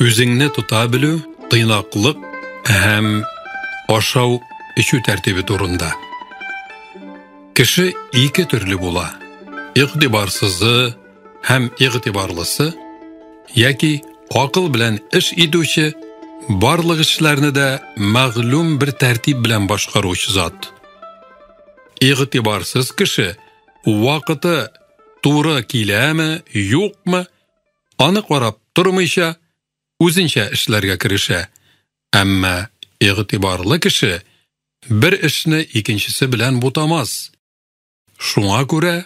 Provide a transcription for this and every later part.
Үзеңне тота белү, тыйнаклык һәм ашау эчү тәртибе турында. Кеше ике төрле була. Игътибарсызы һәм игътибарлысы, яки акыл белән эш итүче, барлык эшләрне дә мәгълүм бер тәртип белән башкаручы зат. Игътибарсыз кеше вакыты туры киләме, юкмы, аны карап тормыйча, үзенчә эшләргә керешә. Әмма игътибарлы кеше бер эшне икенчесе белән бутамас. Шуңа күрә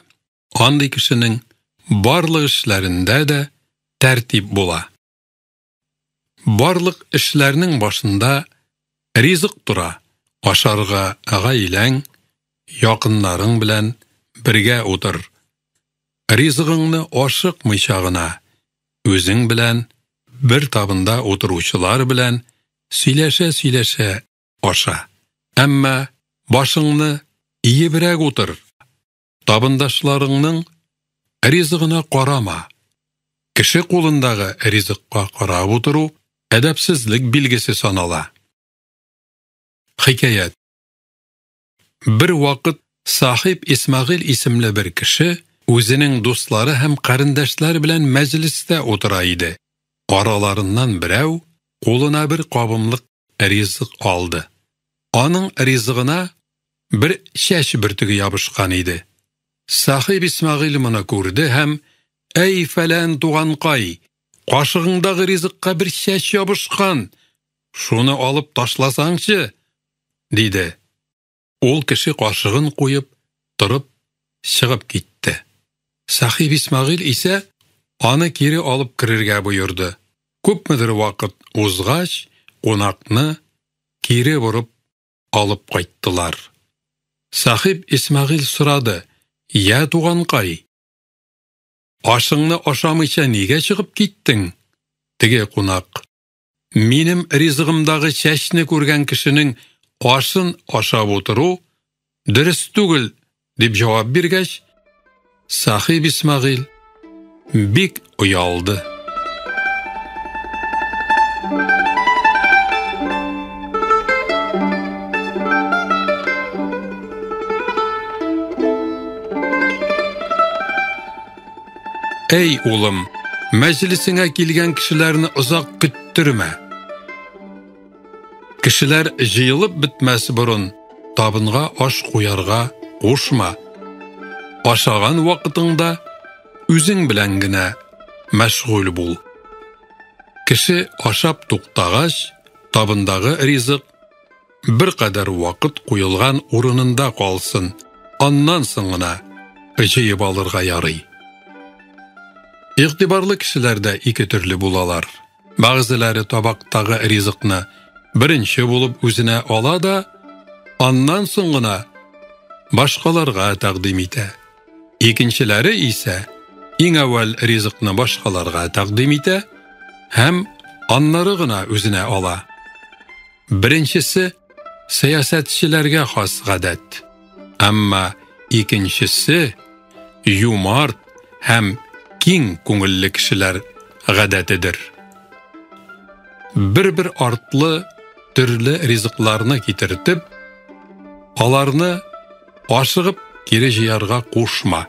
андый кешенең барлык эшләрендә дә тәртип була. Барлык эшләрнең башында ризык тора. Ашарга гаиләң, якыннарың белән бергә утыр. Ризыгыңны ашыкмыйча гына, үзең белән бер табында утыручылар белән сөйләшә-сөйләшә аша. Әмма башыңны иебрәк утыр. Табындашларыңның ризыгына карама. Кеше кулындагы ризыкка карап утыру әдәпсезлек билгесе санала. Хикәят. Бер вакыт Сахиб Исмәгыйль исемле бер кеше үзенең дуслары һәм карендәшләре белән мәҗлестә утыра иде. Араларыннан берәү кулына бер кабымлык ризык алды. Аның ризыгына бер чәч бөртеге ябышкан иде. Сахиб Исмәгыйль моны күрде һәм: "Әй фәлән туганкай, кашыгыңдагы ризыкка бер чәч ябышкан, шуны алып ташласаңчы", диде. Ул кеше кашыгын куеп, торып чыгып китте. Сахиб Исмәгыйль исә аны кире алып керергә боерды. Күпмедер вакыт узгач, кунакны кире борып алып кайттылар. Сахиб Исмәгыйль сорады: "Я туганкай, ашыңны ашамыйча нигә чыгып киттең?" Теге кунак: "Минем ризыгымдагы чәчне күргән кешенең ашын ашап утыру дөрес түгел", дип җавап биргәч, Сахиб Исмәгыйль бик оялды. Әй улым, мәҗлесеңә килгән кешеләрне озак көттермә. Кешеләр җыелып бетмәс борын табынга аш куярга кушма. Ашаган вакытыңда үзең белән генә мәшгуль бул. Кеше ашап туктагач, табындагы ризык беркадәр вакыт куелган урынында калсын, аннан соң гына җыеп алырга ярый. Игътибарлы кешеләр дә ике төрле булалар. Бәгъзеләре табактагы ризыкны беренче булып үзенә ала да, аннан соң гына башкаларга тәкъдим итә. Икенчеләре исә иң әүвәл ризыкны башкаларга тәкъдим итә һәм аннары гына үзенә ала. Беренчесе сәясәтчеләргә хас гадәт. Әмма икенчесе юмарт һәм киң күңелле кешеләр гадәтедер. Бер-бер артлы төрле ризыкларны китертеп, аларны ашыгып кире җыярга кушма.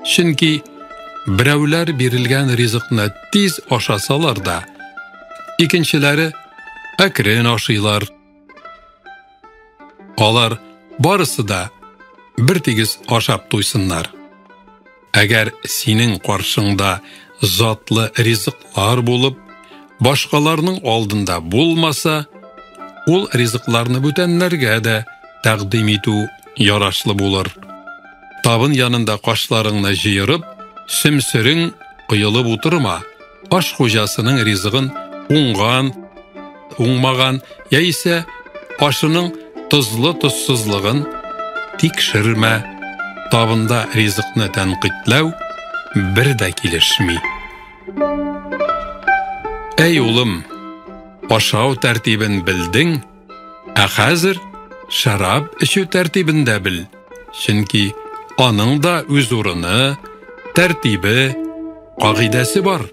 Чөнки берәүләр бирелгән ризыкны тиз ашасалар да, икенчеләре әкрен ашыйлар. Алар барысы да бер тигез ашап туйсыннар. Әгәр синең каршыңда затлы ризыклар булып, башкаларның алдында булмаса, ул ризыкларны бүтәннәргә дә тәкъдим итү ярашлы булыр. Табын янында кашларыңны җыерып, сөмсерең коелып утырма. Аш хуҗасының ризыгын уңган, уңмаган яисә ашының тозлы-тозсызлыгын тикшермә. Табында ризыкны тәнкыйтьләү бер дә килешми. Әй улым, ашау тәртибен белдең, ә хәзер шәраб эчү тәртибен дә бел. Чөнки аның да үз урыны, тәртибе, кагыйдәсе бар.